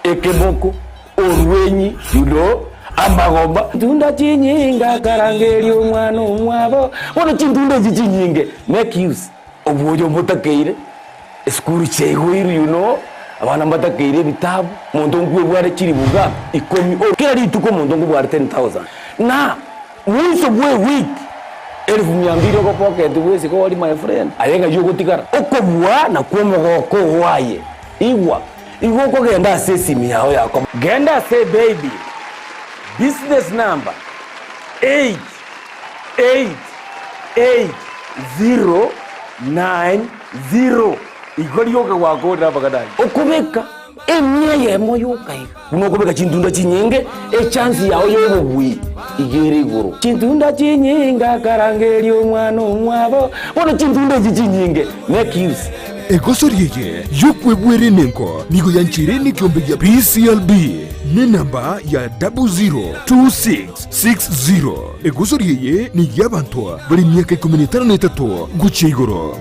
Ekemoko, orwenyi, you know, amagoma. Chintunda chinyinge akarangeria omwana omwabo. Bono chintunda echi chinyinge make use obwoyo mbotakeire, esukuru chiaigoirwe you know, abana mbatakeire ebitabu, omonto nkwebware chilifu ngapi? Ikomi, kera rituko omonto nkobware 10,000 na Mwiso bwe ewiki elifu mia mbili ogopocket bwesike ori my friend aye ng'ai ogotigara okobua nakwo omogoko oo aye igwa igo okogenda ase esimi yao yakoba Genda ase baby business number 8888090 igo rioka gwakorire amang'ana ayio okobeka Emia eyemo yoka iga. Buna okobeka chintunda chinyinge, echansi yao y'obobui iga ere igoro. Chintunda chinyinge akarangeria omwana omwabo. Bono chintunda echi chinyinge make use. Egosori eye y'okwebwera enengo nigo yancheire nekiombe gia PCLB nenamba ya 002660. Egosori eye ney'abanto bare emiaka ikomi na etano na etato gochia igoro.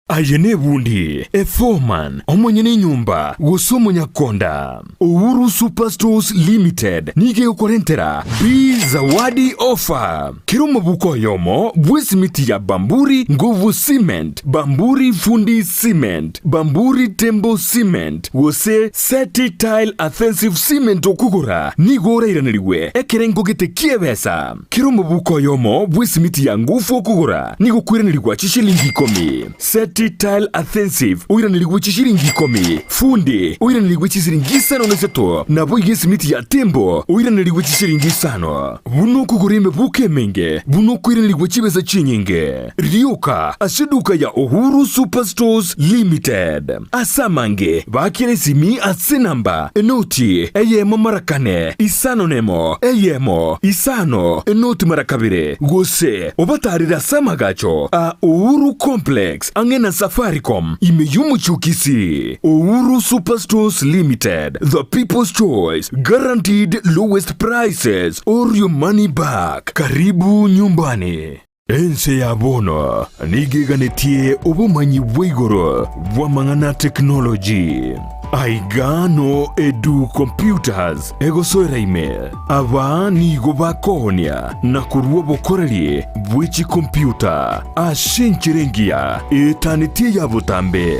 Aye nebundi, eforeman, omonyene enyomba, gose omonyakonda. Uhuru Super Stores Limited nigo egokorentera Bi Zawadi Offer. Kera omobuko oyomo bw'esimiti ya Bamburi Nguvu Cement, Bamburi Fundi Cement, Bamburi Tembo Cement, gose Seti Tile Adhesive Cement okogora nigo orairanerigwe ekerengo gete ki'ebesa. Kera omobuko oyomo bw'esimiti ya ngufu okogora nigo okoiranerigwa chishilingi ikomi. Seti tile adhesive oiranerigwe chishilingi ikomi. Fundi oiranerigwe chisiringi isano na isato, naboigo esimiti ya tembo oiranerigwe chishilingi isano. Buna okogora emebuko emenge, buna okoiranerigwa chibesa chinyinge. Rioka ase eduka ya Uhuru Super Stores Limited. Ase amange baakera esimi ase enamba enoti eyemo mara kane isano nemo eyemo isano enoti mara kabere gose obatarere ase amagacho a Uhuru Complex ang'e na Safaricom ime y'omochie o Kisii. Uhuru Super Stores Limited, the people's choice, guaranteed lowest prices or your money back. Karibu nyumbani. Ense ya bono nigo eganetie obomanyi bwa igoro bw'amang'ana a tekinoloji. Aiga no Edu Computers egosoera ime. Aba nigo bakoonia na korua obokoreri bwe chikompiuta ase enchera engiya etanetie eya botambe.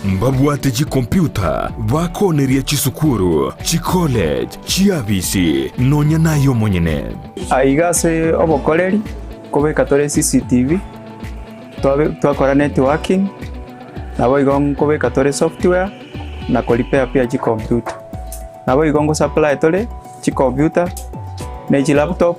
Mbabwate chikompiuta bakooneria chisukuru, chicollege, chiabisi nonya naye omonyene. Aiga ase obokoreri nkobeka tore CCTV, twabe twakora networking, naboigo nkobeka tore software na ko repair pia chicomputer. Naboigo ngo supply tore chicomputer ne chilaptop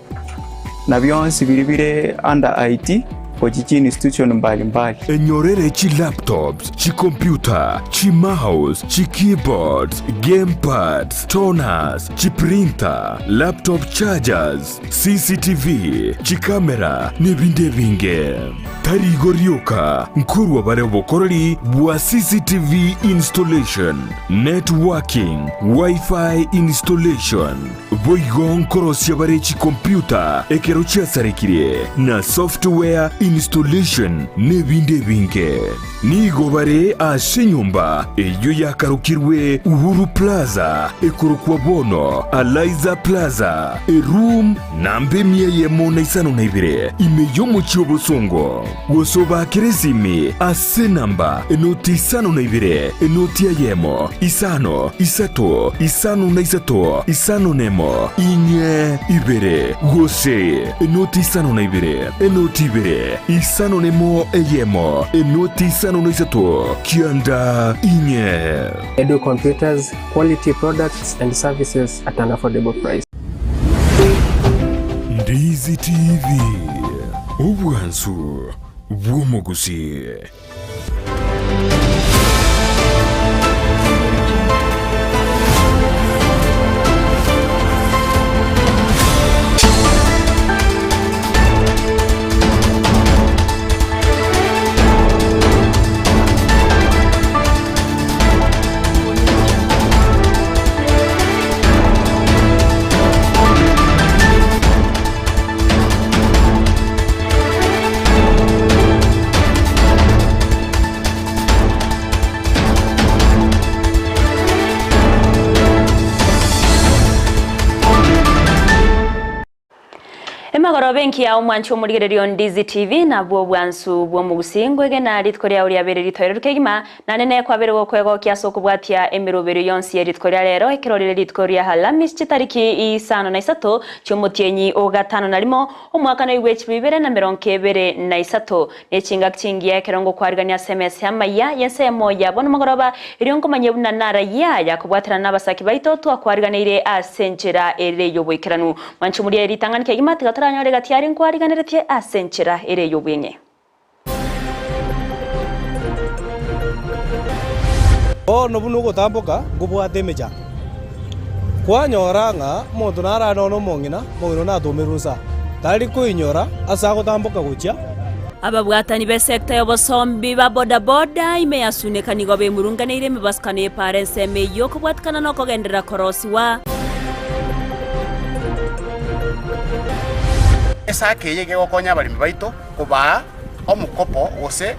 na bionsi biria bire under IT gochia chiinstitution mbali mbali. Enyorere chilaptops, chicomputer, chimouse, chikeyboards, gamepads, toners, chiprinter, laptop chargers, CCTV, chikamera, nebinde ebinge. Tari igo rioka, nkorwa bare obokoreri bwa CCTV installation, networking, Wi-Fi installation, boigo nkorosia bare chikompyuta ekero chiasarekire, na software installation, nebinde ebinge. Nigo bare ase enyomba eyio yakarokirwe Uhuru Plaza, ekorokwa bono Alaiza Plaza, eroom namba emia eyemo na isano na ibere, ime y'omochie o Bosongo. Gose obaakere esimi ase enamba enoti isano na ibere, enoti eyemo, isano, isato, isano na isato, isano nemo, inye, ibere, gose enoti isano na ibere, enoti ibere, isano nemo eyemo, enoti isano na isato, kianda inye. Edu Computers, quality products and services at an affordable price. Ndizi TV, obwansu bw'omogusii. Emagoroba engiya omwanchi omorigereria o Ndizi TV nabwo obwansu bw'omogusii ngwegena rituko riao riabeire ritoereru kegima naende nekwabere gokwegokia ase okobwatia emeroberio yonsi ye rituko ria rero ekero rire rituko ria Alhamisi chitariki isano na isato chiomotienyi o gatano na rimo omwaka noigwe chibu ibere na merongo ebere na isato Ne chingaki chingiya ekero ngokwarigania ase emesa y'amaiya y'ensemo ya bono mogoroba, erio nkomanye buna narayia yakobwaterana nabasaki baito twakwariganeire ase enchera ere y'oboikeranu. Mwanche morie ritang'ani kegima, tiga toranyore gati aria nkwariganeretie ase enchera ere y'obweng'e. Bono buna ogotamboka nkobwate emechando, kwanyora ng'a omonto narare nonya nomong'ina, omong'ina oyio natomerwe inse aa, tari koinyora ase agotamboka gochia. Ababwatani b'esecta y'obosombi ba bodaboda ime ya Suneka nigo bemurunganeire emebasukano y'epaara ensemo eyio kobwatikana nokogenderera korosiwa. Esaka eye iga egokonya abaremi baito kobaa omokopo gose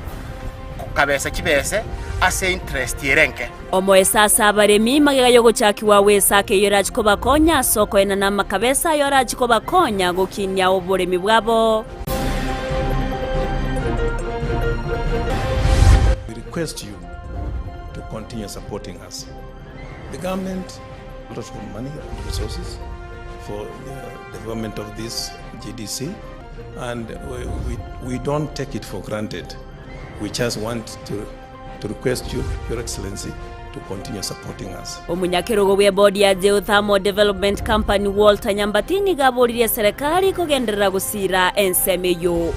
kabesa chibese ase interest ere enke. Omoesa ase abaremi, magega y'ogochakigwa gw'esaka eyio erachie kobakonya ase okoenana amakabesa ayo arachie kobakonya gokinia oboremi bwabo. We request you to continue supporting us. The government a lot of money and resources for the development of this GDC and we, we, we don't take it for granted. We just want to, to request you, Your Excellency, to continue supporting us. Omonyakerogo bw'ebodi ya Geothermal Development Company Walter Nyambati nigo aboririe eserekari kogenderera gosiira ensemo eyio.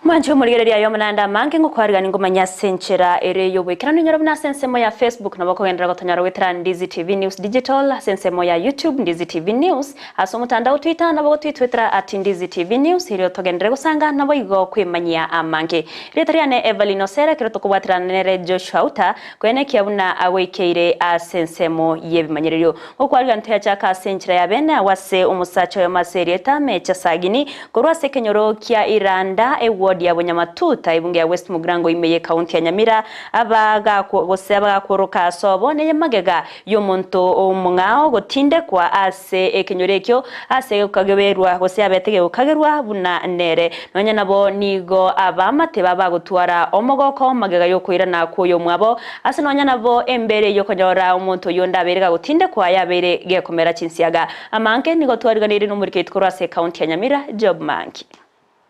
Mwanche omorigereria aye omonande amange ngokwarigani ngomanye ase enchera ere y'oboikeranu inyora buna ase ensemo ya Facebook nabo okogenderera gotonyora goetera Ndizi TV News Digital ase ensemo ya YouTube Ndizi TV News ase omotandao Twitter nabo gotwitwetera at Ndizi TV News erio togenderere gosanga naboigo kwemanyia amange. Rieta riane Evelyn Osera ekero tokobwaterana nere Joshua Uta koenekia buna agoikeire ase ensemo y'ebimanyererio. Gokwarigani toyachaka ase enchera ya bene agwo ase omosacha oyomo ase erieta Mecha Sagini, korwa ase ekenyoro kia Iranda, eward ya Bonyamatuta, ebunge ya West Mugirango ime y'ecounty ya Nyamira, abagakwo gose abagakworoka ase obo neye magega y'omonto omong'ao gotindekwa ase ekenyoro ekio ase gokagerwa gose abete gegokagerwa buna nere. Nonya nabo nigo abaamate babagotwara omogoko magega y'okoirana kw'oyomwabo Ase nonya nabo embere y'okonyora omonto oyio onde abeire gagotindekwa yabeire gekomera chinsiaga. Amange nigo twariganeirie nomoriketi korwa ase ekaunti ya Nyamira, Job Mangi.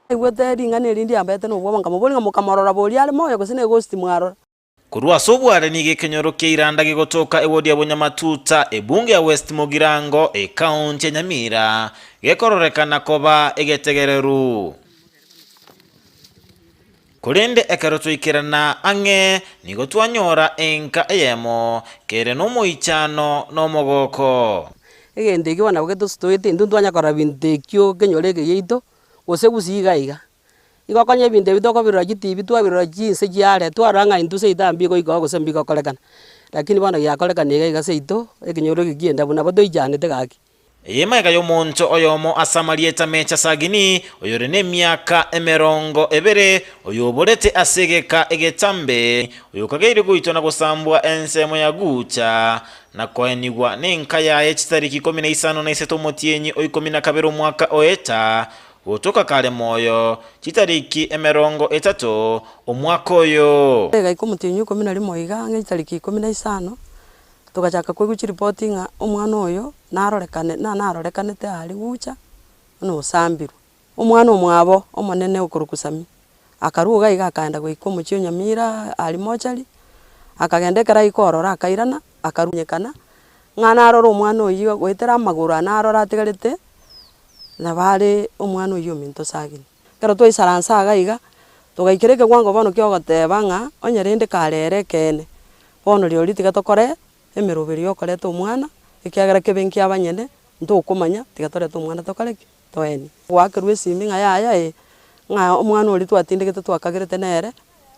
Naigwete ring'ana eri ndiambete nobwoba, nkamoboria ng'a mokamorora boria are moyo gose neghosti mwarora. Korwa ase obware nigo ekenyoro kia Iranda gegotoka ewodi ya Bonyamatuta, ebunge ya West Mugirango, ekaunti ya Nyamira, gekororekana koba egetegereru. Korende ekero twaikerana ang'e, nigo twanyora enka eyemo, kere nomoichano na omogoko. Egento ekio bono nabo getositoete intwe ntwanya korora binto ekio kenyore eke giaito, gose gusii iga iga. Igo okonya ebinto ebi tokobirora chitibi twabirora chinse chiare, twarora ng'a intwe seito aa mbigoika oo gose mbigokorekana. Lakini bono giakorekana iga iga seito, ekenyoro eke ki'endabu nabo toichanete gaki. Eye magega y'omonto oyomo ase amarieta Mecha Sagini, oyore nemiaka emerongo ebere, oyoborete ase egeka egetambe, oyokageire goitwa na gosambwa ensemo ya Gucha, na koenigwa nenka yaye chitariki ikomi na isano na isato omotienyi o ikomi na kabere omwaka oeta, gotoka kare moyo, chitariki emerongo etato omwaka oyo. Egaika omotienyi o ikomi na rimo iga ang'e chitariki ikomi na isano, Togachaka koigwa chiripoti ng'a omwana oyo narorekane na narorekanete aria gocha buna osambirwe. Omwana omwabo omonene okorokwa Sami, akarwa iga iga akaenda goika omochie o Nyamira aria mochari, akagenda ekero aika ororo akairana, akarunyekana, ng'a narore omwana oyio goetera amagoro aya narora atigarete, nabo are omwana oyio ominto Sagini. Ekero twaisaransa iga iga, togaikera ekewango bono kia ogoteba ng'a onye rende kare ere ekeene, Bono rirorio tiga tokore emeroberio y'okoreta omwana, ekiagera kebe nkiabanyene, ntokomanya, tiga torete omwana tokore ki? Toenie. Goakerwa esimi ng'a yaya ee, ng'a omwana oria twatindegete twakagerete nere,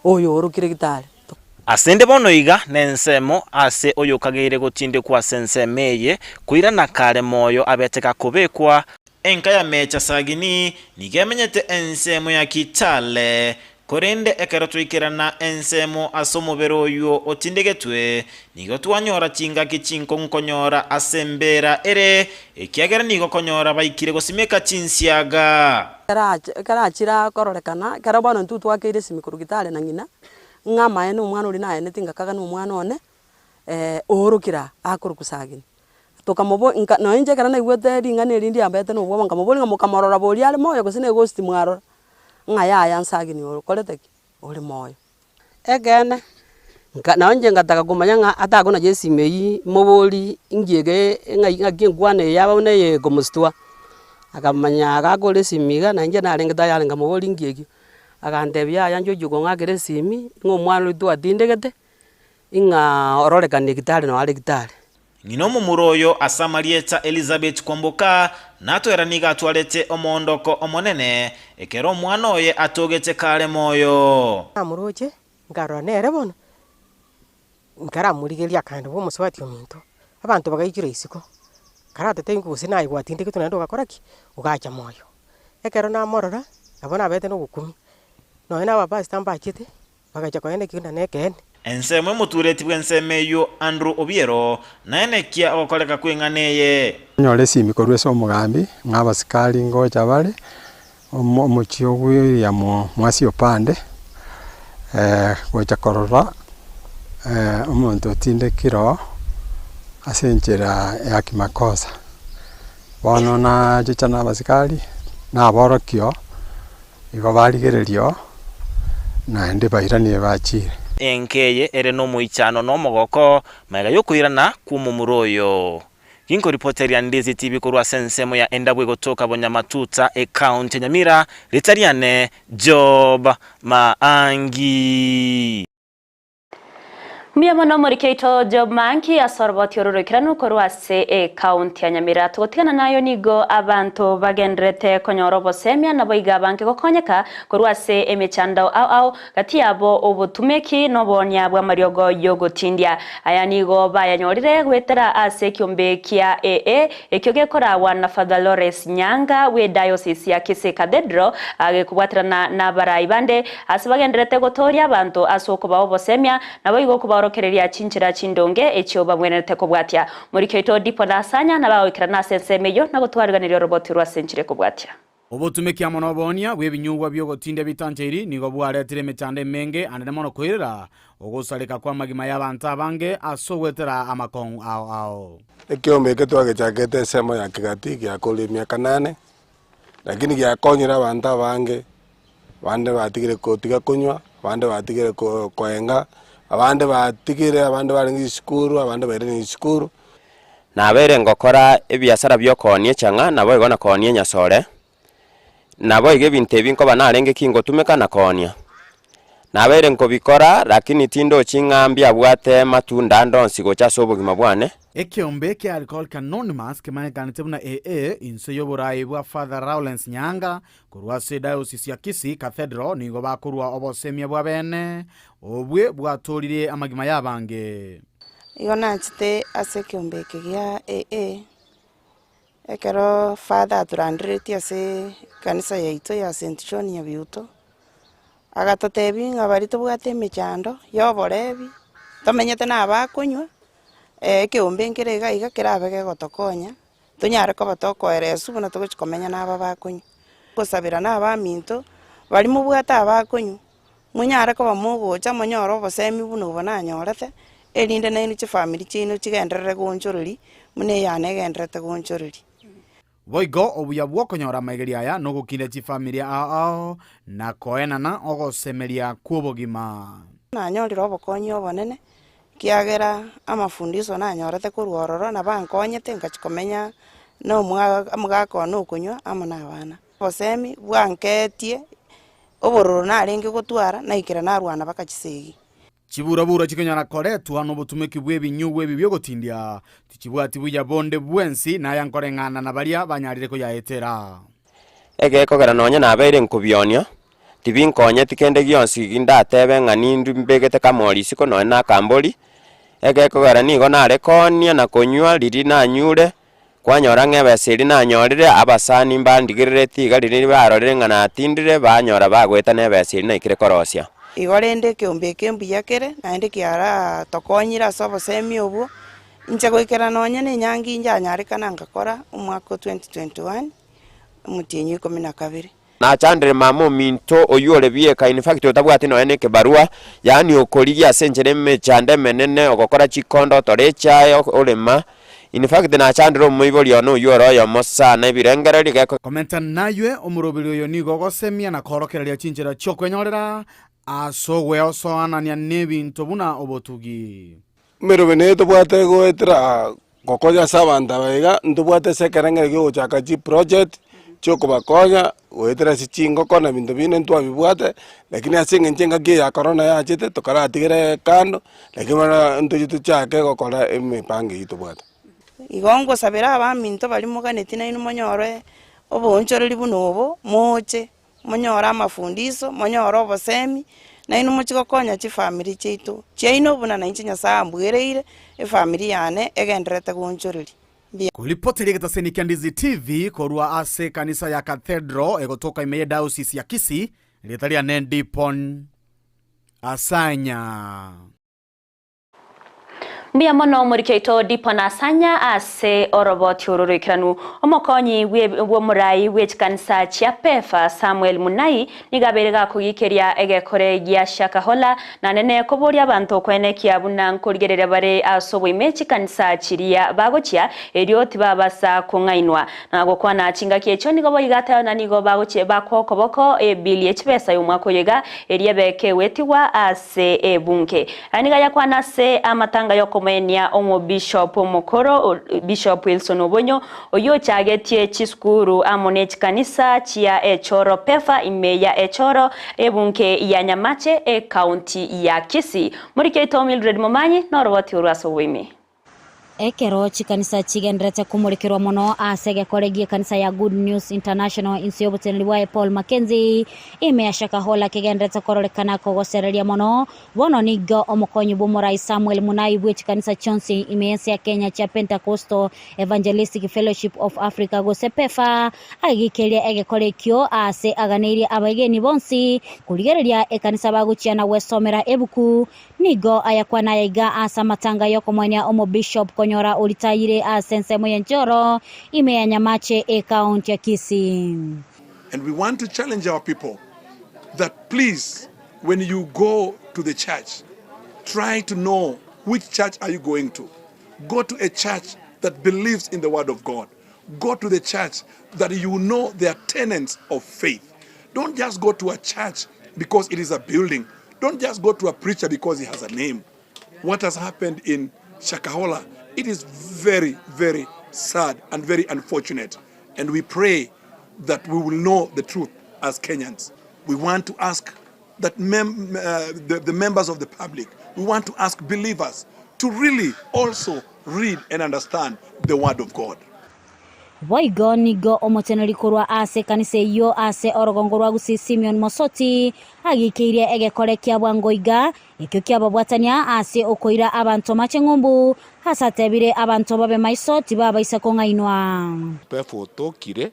oyo oorokire gitari. Asende bono iga nensemo ase oyokageire gotindekwa ase ensemo eye, koirana kare moyo abete gakobekwa. Enka ya Mecha Sagini nigo emenyete ensemo ya Kitale. Korende ekero twaikerana ensemo ase omobere oyio otindegetwe, nigo twanyora chingaki chinkong'u konyora ase embeera ere, ekiagera nigo konyora baikire gosimeka chinsiaga. Ekero achire kororekana, ekero bono intwe twakeire esimi korwa gitari na ng'ina, ng'a amaene omwana oria naeneti ngakaga na omwana one, oorokire aa, akorokwa Sagini. Tokamobo nka nonye inche ekero naigwete ring'ana eri ndiambete na obwoba nkamoboria ng'a mokamorora boria are moyo gose na eghost mwarora? Ng'a yaya Sagini okorete ki? Ore moyo. Ekeene, nka nonye inche ngataka komanya ng'a atakonacha esimi eywo mobori inki eke ng'ai ng'aki enkwana eye yaba buna eye ekomostua. Akamanya gakore esimi iga na inche narenge tayari nkamoboria inki ekio, agantebia yaya inche ochia kong'akera esimi, ng'a omwana oria twatindegete, ing'a ororekane gitari noo are gitari. Ng'ina omomura oyo ase amarieta Elizabeth Kwamboka natwera nigo atwarete omoondoko omonene ekero omwana oye atogete kare moyo. Namoroche, nkarora nere bono, nkaramorigereria akaenda bwa omosubati ominto, abanto bagaichora isiko, karatotebie gose naye gwatindegetwe naende ogakora ki? Ogacha moyo. Ekero namorora, nabo nabete na ogokumia, nonye na abapastor mbachete. Bagacha koenda ekegunda nekeene. Ensemo emotureti bw'ensemo eyio Andrew Obiero, naenekia ogokoreka kw'eng'ana eye. Onyore esimi korwa ase omogambi, ng'a abasikari ngocha bare, omo omochie o William Mwasi Opande, gocha korora omonto otindekire oo ase enchera ya kimakosa. Bono nachicha na abasikari, naborokio oo. Igo barigereria oo, naende bairanire bachiire. Enka eye ere nomoichano na omogoko magega y'okoirana kw'omomura oyo. Ginkoripoteria Ndizi TV korwa ase ensemo ya Endabwe gotoka Bonyamatuta ecounty ya Nyamira, rita riane Job Maangi. Mbuya mono omoriki oito Job Manki ase oroboti oro roikeranu korwa ase ecounty ya Nyamira. Togotigana nayo nigo abanto bagendererete konyora obosemia naboigo abange gokonyeka korwa ase emechando ao ao gati yabo obotumeki na oboonia bw'amariogo y'ogotindia. Aya nigo bayanyorire goetera ase ekiombe kia AA ekio gekoragwa na Father Lawrence Nyanga bw'ediocese ya Kisii Cathedral gekobwaterana nabarai bande Ase bagendererete gotooria abanto ase okobaa obosemia, naboigo okobaorokereria chinchera chindonge echio babwenerete kobwatia. Moriki oito Dipo na Asanya nabagoikerana ase ensemo eyio na gotwariganeria oroboti rw'ase enchera ekobwatia. Obotumeki amo noboonia bw'ebinyugwa bi'ogotindia bitancheiri nigo bwaretire emechando emenge anene mono koirera ogosareka kw'amagima y'abanto abange ase ogwetera amakong'u ao ao. Ekiombe eke twagechakete ensemo ya Kegati giakorire emiaka nane, lakini giakonyire abanto abange. Abande batigire kotiga konywa, abande batigire ko koenga, abande batigire abande barenge chisukuru, abande bairire chisukuru. Nabeire ngokora ebiasara bi'okoonia echang'a, naboigo na koonia enyasore, naboigo ebinto ebi nkoba narenge ki ngotumeka na koonia. Nabeire nkobikora, lakini tindochi ng'a mbiabwate matunda ande onsi gocha ase obogima bwane. Ekeombe kia Alcoholic Anonymous kemanyekanete buna AA inse y'oborai bwa Father Lawrence Nyanga Korwa ase Ediocese ya Kisii Cathedral nigo bakorua obosemia bwa bene, obwe bwatooririe amagima y'abange. Igo nachete ase ekeombe eke gia AA, ekero father atoranderetie ase ekanisa yaito ya St John Nyabiuto, agatotebia ng'a baria tobwate emechando ya oborebi, tomenyete na abakonywa, ekeombe nkere iga iga kerabe kegotokonya. Tonyare koba tokoereswa buna togochia komenya naba bakonywa. Gosabera nabaminto, baria mobwate abakonywa, monyare koba mogocha monyore obosemi buna obo nanyorete, erinde nainwe chifamiri chiaino chigenderere gonchoreria buna eyane egendererete gonchoreria. Boigo obuya bw'okonyora amaigerio aya nogokinda chifamiri ao ao na koenana ogosemeria kw'obogima. Nanyorire obokonyi obonene, Ekiagera amafundiso nanyorete korwa ororo nabo ankonyete ngachia komenya na omogaka one okonywa amo na abana. Obosemi bwankeetie obororo narenge gotwara naikera narwana mpaka chisegi. Chiburaburo chikonyara koretwa nobotumeki bw'ebinyugwa ebi bi'ogotindia, tichibwati buya bonde bwensi, naya nkoreng'ana na baria banyarire koyaetera. Egekogera nonya nabeire nkobionia, Tibinkonyeti kende gionsi gindatebe ng'a nindwe mbegete kamori isiko nonya na akambori, egekogera nigo nare koonia na konywa riria nanyure. Kwanyora ng'a ebesa eria nanyorire, abasani mbandigereretie iga riria barorire ng'a natindire, banyora bagoeta nebesa eria naikire korosia. Igo rende ekeombe eke mbuya kere, naende kiaratokonyire ase obosemi obwo, inche goikera nonye na enyangi inche anyarekana ngakora omwaka o 2021, omotienyi o ikomi na kabere. Nachandire mama ominto oyio ore bieka, in fact otabwati nonya na ekebarua, yaani okorigia ase enchera emechando emenene, ogokora chikondo, otora echae, orema, in fact nachandire omoibori one oyio ore oyomo sana ebirengererio geko. Komenta naywe, omoroberi oyo nigo ogosemia na koorokereria chinchera chi'okwenyorera ase ogweosoanania n'ebinto buna obotugi. Emerobe neye tobwate goetera gokonya ase abanto aba iga, ntobwate ase ekerengero kia ogochaka chiproject chiokobakonya goetera ase chingoko na ebinto binde ntwabibwate, lakini ase eng'encho engaki eye ya korona yachete tokaratigere kando, lakini bono ntoche tochake gokora emipango eywo tobwate. Igo ngosabera abaminto baria moganeti nainwe monyore oboonchoreri buna obo, moche. monyore amafundiso, monyore obosemi, nainwe mochie gokonya chifamiri chiaito chiaino buna nainche Nyasaye ambwereire, efamiri yane egendererete gonchoreria. Mbuya. Koripoteria egetaseni kia Ndizi TV korwa ase ekanisa ya Cathedral egotoka ime ye Diocese ya Kisii, erieta riane Dipon Asanya. Mbuya mono omoriki oito Dipon Asanya ase oroboti oro roikeranu. Omokonyi bw'omorai bwe chikanisa chia PEFA Samuel Munai nigo abeire gakogikeria egekore gia Shakahola na nene koboria abanto koenekia buna nkorigereria bare ase oboime chikanisa chiria bagochia erio tibabasa kong'ainwa. Na gokwana chingaki echio nigo boigo ateba na nigo bagochia bakoa okoboko ebili ye chibesa y'omwaka oyo iga eria ebeke goetigwa ase ebunge. Aya nigo ayakwana ase amatanga y'okomoenia omobishop omokoro Bishop Wilson Obonyo oyio ochagetie chisukuru amo ne chikanisa chia echoro PEFA ime ya echoro ebunge ya Nyamache ecounty ya Kisii. Morike oito Mildred Momanyi noroboti orwo ase oboime. Ekero chikanisa chigenderete komorekerwa mono ase egekore gi'ekanisa ya Good News International inse y'oboteneneri bwaye Paul Mackenzie, ime ya Shakahola kegenderete kororekana kogosereria mono, bono nigo omokonyi bw'omorai Samuel Munai bwe chikanisa chionsi ime y'ense ya Kenya chia Pentecostal Evangelistic Fellowship of Africa gose PEFA agikeria egekore ekio aase aganeirie abaegeni bonsi korigereria ekanisa bagochia na gwesomera ebuku Nigo ayakwana aya iga ase amatanga y'okomoenia omobishop konyora oritayire ase ensemo y'enchoro ime ya Nyamache ekaunti ya Kisii. And we want to challenge our people that please when you go to the church try to know which church are you going to. Go to a church that believes in the word of God. Go to the church that you know their tenets of faith. Don't just go to a church because it is a building. Don't just go to a preacher because he has a name. What has happened in Shakahola, it is very, very sad and very unfortunate. And we pray that we will know the truth as Kenyans. We want to ask that mem the, the members of the public, we want to ask believers to really also read and understand the word of God. Boigo nigo omoteneneri korwa ase ekanisa eyio ase orogongo rwa Gusii Simeon Mosoti agikeirie egekore kia bwango iga, ekio kiababwatania ase okoira abanto mache ng'umbu, ase atebire abanto babe maiso tibabaisa kong'ainwa. Pefa otokire,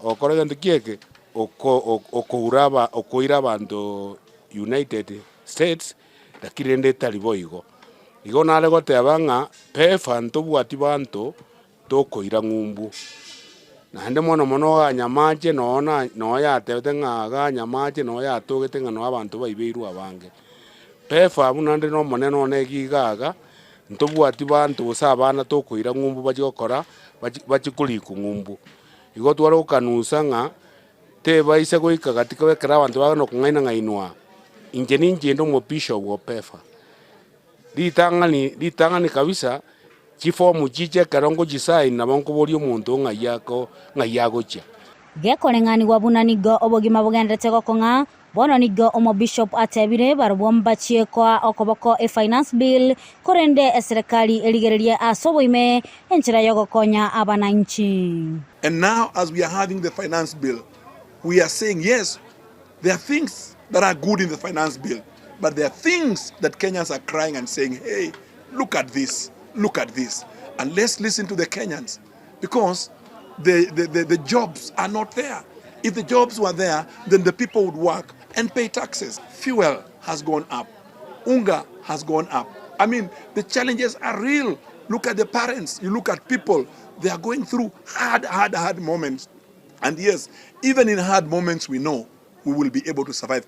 Ogokora egento ki eke? Oko okoura aba okoira abanto United States, lakini rende etari boigo. Igo nare goteba ng'a PEFA ntobwati banto tokoira ng'umbu. Naende mono mono igaa Nyamache noo na noo yatebete ng'a igaa Nyamache noo yatogete ng'a noo abanto baibeirwe abange. PEFA abwo naende na omonene one iga iga, ntobwati banto gose abana tokoira ng'umbu bachie gokora bachi bachie korikwa ng'umbu. Igo tware gokanusa ng'a tebaisa goika gati ekero abanto bagenda kong'aina-ng'ainwa, inche ninche inde omobishop o PEFA. Ritang'ani ritang'ani kabisa, chifomu chiche ekero ngochisaini nabo nkoboria omonto ng'ai ako ng'ai agochia. Gekoreng'anigwa buna nigo obogima bogenderete gokong'a, Bono nigo omobishop atebire barobwo mbachie koa okoboko efinance bill, korende eserekari erigererie ase oboime enchera yogokonya abananchi. And now as we are having the finance bill, we are saying yes, there are things that are good in the finance bill, but there are things that Kenyans are crying and saying, hey, look at this, look at this. And let's listen to the Kenyans. Because the, the, the, the jobs are not there. If the jobs were there, then the people would work and pay taxes. Fuel has gone up. Unga has gone up. I mean, the challenges are real. Look at the parents, you look at people, they are going through hard, hard, hard moments. And yes, even in hard moments, we know we will be able to survive.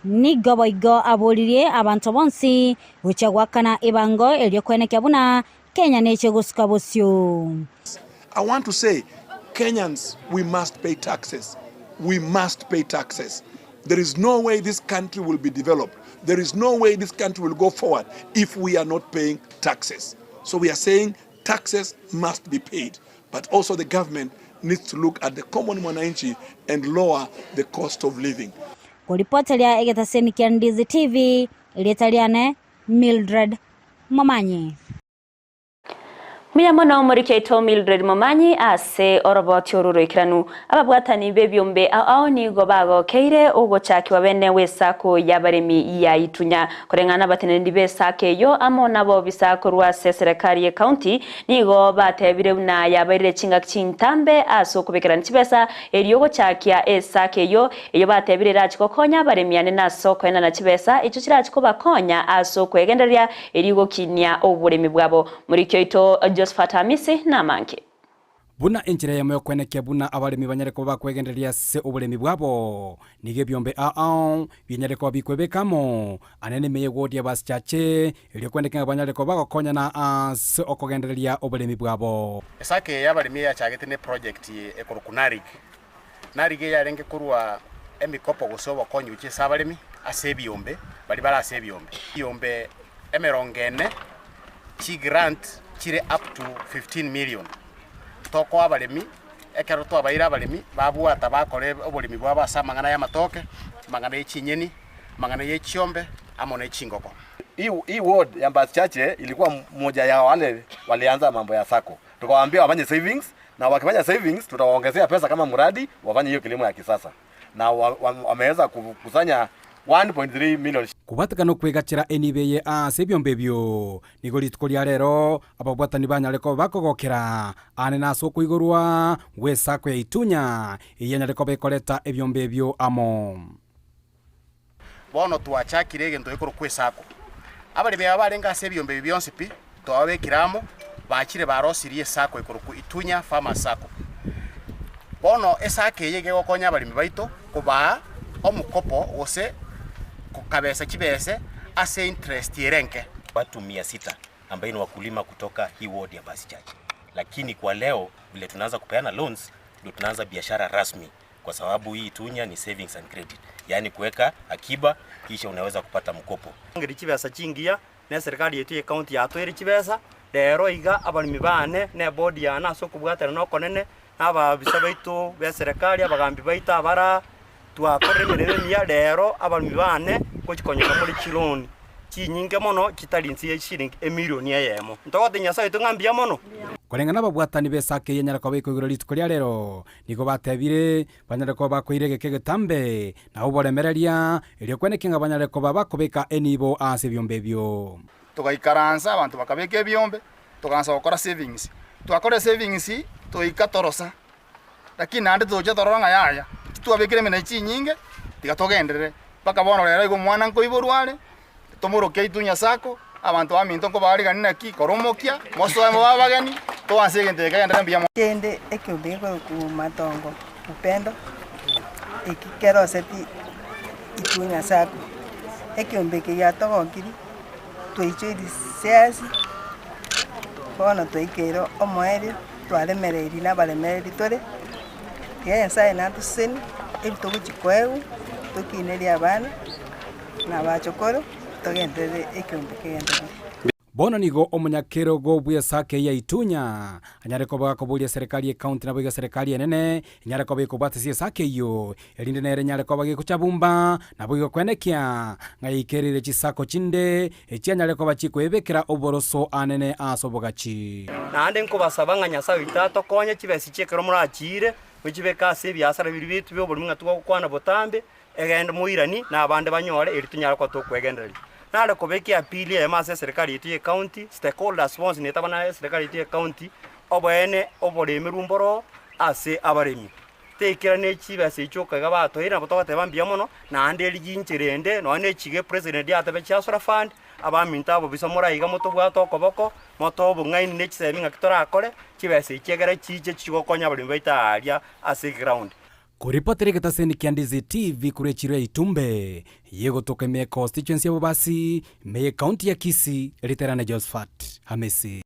Nigo boigo aboririe abanto bonsi gochia goakana ebango erio koenekia buna Kenya neche gosuka bosio. I want to say, Kenyans, we must pay taxes. We must pay taxes. There is no way this country will be developed. There is no way this country will go forward if we are not paying taxes. So we are saying taxes must be paid. But also the government needs to look at the common mwananchi and lower the cost of living. Koripoteria egetaseni kia Ndizi TV, erieta riane Mildred Momanyi. Mbuya mono omoriki oito Mildred Momanyi ase oroboti oru roikeranu. Ababwatani b'ebiombe ao ao nigo bagokeire ogochakigwa bene gw'esako y'abaremi ya Itunya. Koreng'ana nabateneneri b'esako eyio amo nabobisa korwa ase eserekari y'ecounty nigo batebire buna yabairire chingaki chintambe ase okobekerana chibesa erio gochakia esako eyio eyio batebire erachi gokonya abaremi anene ase okoenana chibesa echio chirachi kobakonya ase okwegendereria erio gokinia oboremi bwabo. Moriki oito Josephat Amisi namange. Buna enchera eyemo y'okwenekia buna abaremi banyare koba bakwegendereria ase oboremi bwabo, nigo ebiombe ao ao bianyare koba bikwebeka amo ane nemeyegodi y'abasichache, erio kwenekia ng'a banyare koba bagokonyana ase okogendereria oboremi bwabo. Esake eye y'abaremi eyachagete ne project ekorokwa NARIG. NARIG eyarenge korwa emikopo gose obokonyi gochia ase abaremi ase ebiombe baria bare ase ebiombe. Ebiombe emerongo ene chigrant chire up to 15 million. Tokoa abaremi, ekero twabaire abaremi babwata bakora oboremi bwabo ase amang'ana y'amatoke, amang'ana ye chinyeni, amang'ana ye chiombe amo ne chingoko. Hii ward ya Mbasi Chache ilikuwa mmoja ya wale walianza mambo ya sacco. Tukawaambia wafanye savings na wakifanya savings tutawaongezea pesa kama mradi wafanye hiyo kilimo ya kisasa. Na wameweza kukusanya 1.3 million. Kobwatekana okwegachera enibo eye ase ebiombe ebio, nigo rituko ria rero ababwatani banyare koba bakogokera aane na ase okoigorwa gw'esako ya Itunya, eyio enyare koba ekoreta ebiombe ebio amo. Bono twachakire egento gekorokwa esako. Abaremi aba barenge ase ebiombe ebi bionsi pi, twababekire amo, bachire barosirie esako ekorokwa Itunya Farmers Sacco. Bono esako eye iga egokonya abaremi baito kobaa omokopo gose kokabesa chibese ase interest ere enke. Watu mia sita ambaye ni wakulima kutoka hii ward ya Basi Church, lakini kwa leo vile tunaanza kupeana loans ndio tunaanza biashara rasmi kwa sababu hii Itunya ni savings and credit, yaani kuweka akiba kisha unaweza kupata mkopo. Ngeri chibesa chingiya na eserikali yaito ye county yatoeire chibesa, rero iga abaremi bane na eboard yane ase okobwaterana okonene na abaabisa baito be eserekari, abagambi baito abara twakorire emeremo emiya, rero abaremi bane ngochi konyora more chiloan chinyinge mono chitari inse ye chishilingi emilioni eyemo. Ntogotebia Nyasaye oito ng'a mbuya mono. Koreng'ana nababwatani b'esake eyio enyare koba ekoigorwa rituko ria rero, Nigo batebire, Banyare koba bakoira egeka egetambe, na oboremereria, erio kweneke ng'a banyare koba bakobeka enibo ase ebiombe ebio. Togaikaransa abanto bakabeka ebiombe, togaansa gokora savings. Twakora esavings, toika torosa, lakini naende tocha torora ng'a yaya, titwabekire emenwa chinyinge, tiga togenderere. Mpaka bono rero iga omwana nkoiborwa are, Tomoroke Itunya Sacco, abanto baminto nkobaariganie naki, kora omokia, mosoe mobe abageni, toanse egento eke kegenderere mbuya mono. Kende ekeombe gekorokwa Matongo Upendo, eki keroseti Itunya Sacco. Ekeombe eke giatogokirie, twaichoiri siasi, bono twaikeire omoerio, twaremereirie na abaremereri tore, tiga Nyasaye natosesenie, ebi togochia koegwa, tokinerie abana. Na abachokoro, togenderere ekeombe kegenderere. Bono nigo omonyakerogo bw'esake ya Itunya anyare koba gakoboria eserekari y'ecounty naboigo eserekari enene enyare koba ekobwatisia esake eyio, erinde nere enyare koba gekochabumba naboigo koenekia ng'a yaikereire chisako chinde echianyare koba chikoebekera oboroso anene ase obogachi. Naende nkobasaba ng'a Nyasae oito atokonye chibesa echi ekero morachiire, mochibeke ase ebiasara biria biaito bi'oborimo ng'a togokwana botambe, Egende moiranie, na abande banyore, erio tonyare koba tokwegendereria. Nare kobeka eapili eyemo ase eserikari yaito ye county, stakeholders bonsi netaba na eserikari yaito ye county, Oboene oboremerwe mboro ase abaremi. Teikera ne chibesa echio okaiga batoeire nabo togoteba mbuya mono, naende rigia inchera ende nonya ne chige president atebe chiasora fund, abaminto abobisa more iga motobwate okoboko, motoe obong'aini ne chisemi ng'aki torakore, chibesa echi ekere chiche chigokonya abaremi baito aaria ase eground. Koripotera egetaseni kia Ndizi TV korwa echiro ya Itumbe, yegotoka ime ya constituency ya Bobasi, ime ye county ya Kisii, riterane Josphat Hamisi.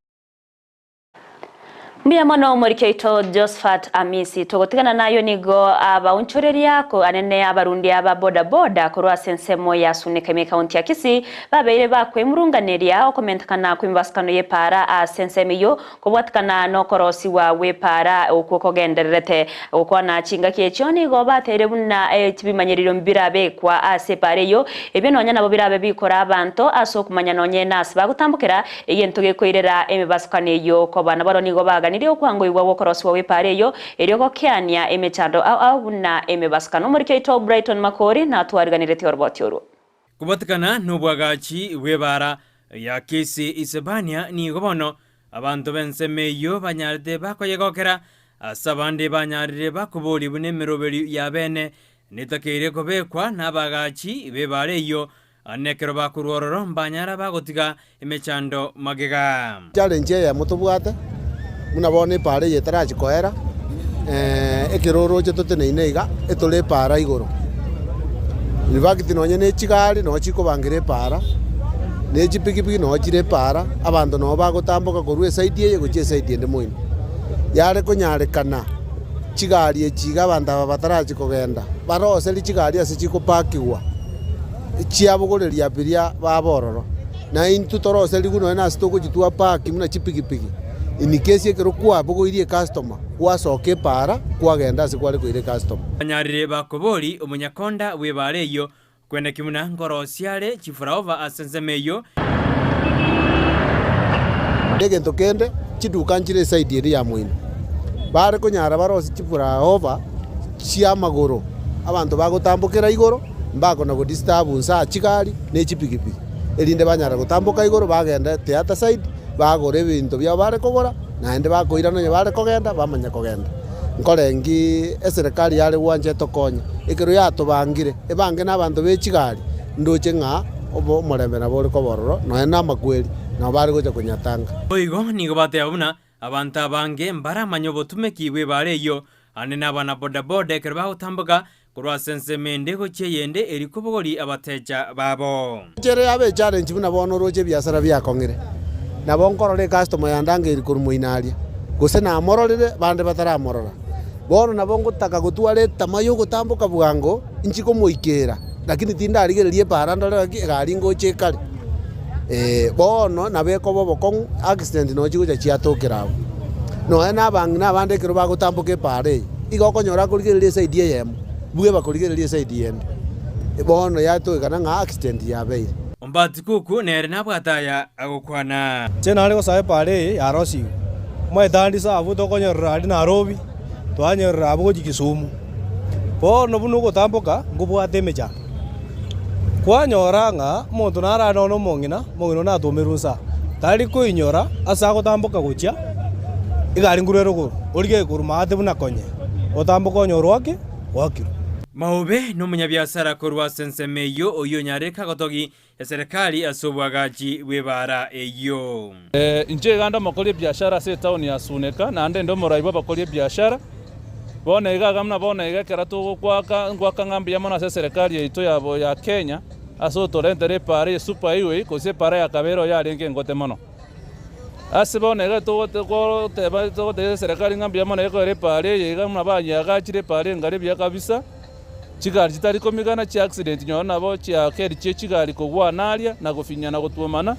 Mbuya mono omoriki oito Josphat Amisi. Togotigana nayo nigo abaonchoreria ko anene abarundi aba boda boda korwa ase ensemo ya Sunika ime ekaunti ya Kisii babeire bakwemurunganeria okomentekana kw'emibasukano y'epaara ase ensemo eyio kobwatikana nokorosigwa gw'epaara okwo kogendererete gokwana chingaki echio nigo bateire buna ebimanyererio mbirabekwa ase epaara eyio ebio nonya nabo birabe bikora abanto ase okomanya nonye nase bagotambokera Egento gekoirera emebasukano eyio koba nabarobwo nigo baganirie okwangoigwa gw'okorosigwa gw'epaara eyio, erio gokeania emechando ao ao buna emebasukano. Omoriki oito Brighton Makori natwariganeretie oroboti orwo. Kobatikana nobwagachi bw'ebaara ya Kisi Isebania nigo bono abanto b'ensemo eyio banyarete bakoyegokera, ase abande banyarire bakoboria buna emeroberio y'abeene netakeire kobekwa nabagachi b'ebaara eyio Na ekero bakorwa ororo mbanyara bagotiga emechando magega. Challenge eyemo tobwate, buna bono epaara eye etarachi koera, ekero oroche toteneine iga, etore epaara igoro. In fact nonye na echigari noo chikobangera epaara, na echipikipiki noo chire epaara, abanto noo bagotamboka korwa eside eye gochia eside ende moino. Yare konyarekana chigari echi iga abanto aba batarachi kogenda, baroserie chigari ase chikopakigwa. chiabogoreria biria baba ororo, na intwe toroserigwe nonya nase togochitwa park buna chipigipigi, in case ekero kwabogoirie ecustomer, gwasoka epaara kwagenda ase kware koira ecustomer. Banyarire bakobori omonyakonda bw'ebaara eyio, kwenda ki buna nkorosia are chifuraova ase ensemo eyio. Egento kende, chiduka nchire eside eria ya moino, bare konyara barosie chifuraova chi'amagoro, abanto bagotambokera igoro. Mbakona godisturb nsa chigari ne chipigipigi, erinde banyare gotamboka igoro bagende theatre side, bagore ebinto biabo bare kogora, naende bakoirana onye bare kogenda bamanye kogenda. Nkorengi eserekari yare gwancha etokonye, ekero yatobangire, ebange na abanto be chigari, ndoche ng'a obo omorembe nabo ore koba ororo, nonya na amakweri nabo bare gocha konyatanga. Boigo nigo bateba buna Abanto abange mbaramanye obotumeki bw'ebaara eyio, ande nabana bodaboda ekero bagotamboka korwa ase ensemo ende gochia eyende erio kobogoria abatecha babo. Enchera yabe echallenge buna bono oroche ebiasara biakong'ire, nabo nkorora ecustomer yandangeiri korwa moino aria, gose namororire bande bataramorora. Bono nabo ngotaka gotwara etama yogotamboka bwango inchi komoikera, lakini tindarigereria epaara ndore ng'aki egari ngocha ekare. Bono nabo ekoba obokong'u accident nonye chigocha chiatokera abwo. Nonye na abang'ina abande ekero bagotamboka epaara eye, igo okonyora akorigereria eside eyemo, bweba korigereria eside yende. Bono yatokekana ng'a accident yabeire. Ombati Kuku nere nabwate aya agokwana. Inche nare gosaba epaara eye yarosigwe, omanyete ande ase abwo tokonyorera aria Nairobi, twanyorera abwo gochia Kisumu. Bono buna ogotamboka nkobwate emechando, kwanyora ng'a omonto nare are nonya omong'ina, omong'ina oyio natwomerwe nsa, tari koinyora ase agotamboka gochia egari nkorwa ere igoro, origereria korwa maate buna konye, otamboke onyore oake oakirwe. Maobe nomonyabiasara korwa ase ensemo eyio oyio onyarire kagotogi eserekari ase oboagachi bw'ebaara eyio. Inche iga nde omokori ebiashara ase etaoni ya Suneka, naende inde omorai bw'abakori ebiashara. Bono iga iga buna bono iga ekero togokwaka, ngoaka ng'a mbuya mono ase eserekari yaito ya ya Kenya, ase otorentera epaara eye super highway, gose epaara ya kabere oyo yarenge engote mono. Ase bono iga togoteba togotebia eserekari ng'a mbuya mono ekoera epaara eye iga buna banyeagachire epaara engare buya kabisa. Chigari chitari komigana chi'accident nonye nabo chiakeri chie chigari kogwana aria na gofinyana na gotwomana.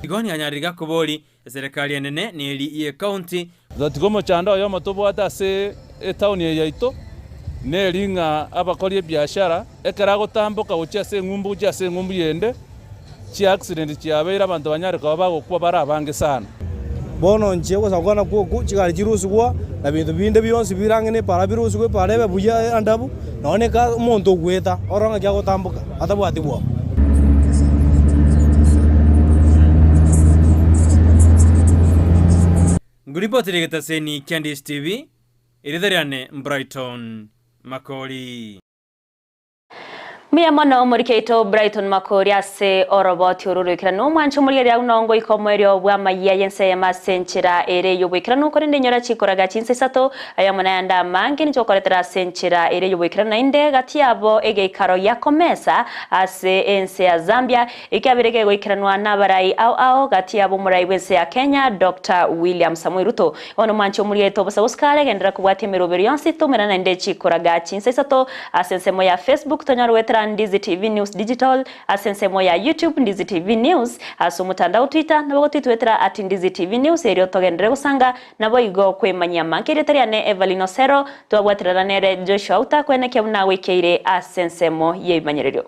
Igo nianyarire gakobori eserekari enene na eri y'ecounty. Gatiga omochando oyomo tobwate ase etaoni eye yaito neri ng'a abakori ebiashara ekero agotamboka gochia ase eng'umbu gochia ase eng'umbu yende, chi'accident chiabeire abanto banyare koba bagokwa bare abange sana. Bono inche ogosakwana kw'okwo chigari chirusigwa, na binto binde bionsi bire ang'e nepaara birusigwe, epaara ebe buya endabu, nonya na eka omonto ogweta orore ng'aki agotamboka atabwati bwoba. Nguripotire egetaseni kia Ndizi TV, erieta riane Brighton Makori. Mbuya mono omoriki oito Brighton Makori ase oroboti oru roikeranu. Omwanche omorigereria buna ongoika omoerio bw'amayia y'ense eyemo ase enchera ere y'oboikeranu, korende inyora chikoraga chinsa isato, aya amo nayande amange ninche gokoretera ase enchera ere y'oboikeranu naende gati yabo egeikaro gia Comesa ase ense ya Zambia ekiabere kegoikeranwa nabarai ao ao gati yabo omorai bw'ense ya Kenya Doctor William Samoei Ruto. Bono mwanche omoriete obosa gosika genderera kobwatia emeroberi yonsi tomerana naende chikoraga chinsa isato ase ensemo ya Facebook tonyore goetera Ndizi TV News Digital ase ensemo ya YouTube Ndizi TV News ase omotandao Twitter nabo gotwitwetera at Ndizi TV News erio togenderere gosanga naboigo kwemanyia amange erieta riane Evelyn Osero twabwaterana nere Joshua Outa kwenekia buna goikeire ase ensemo yebimanyererio.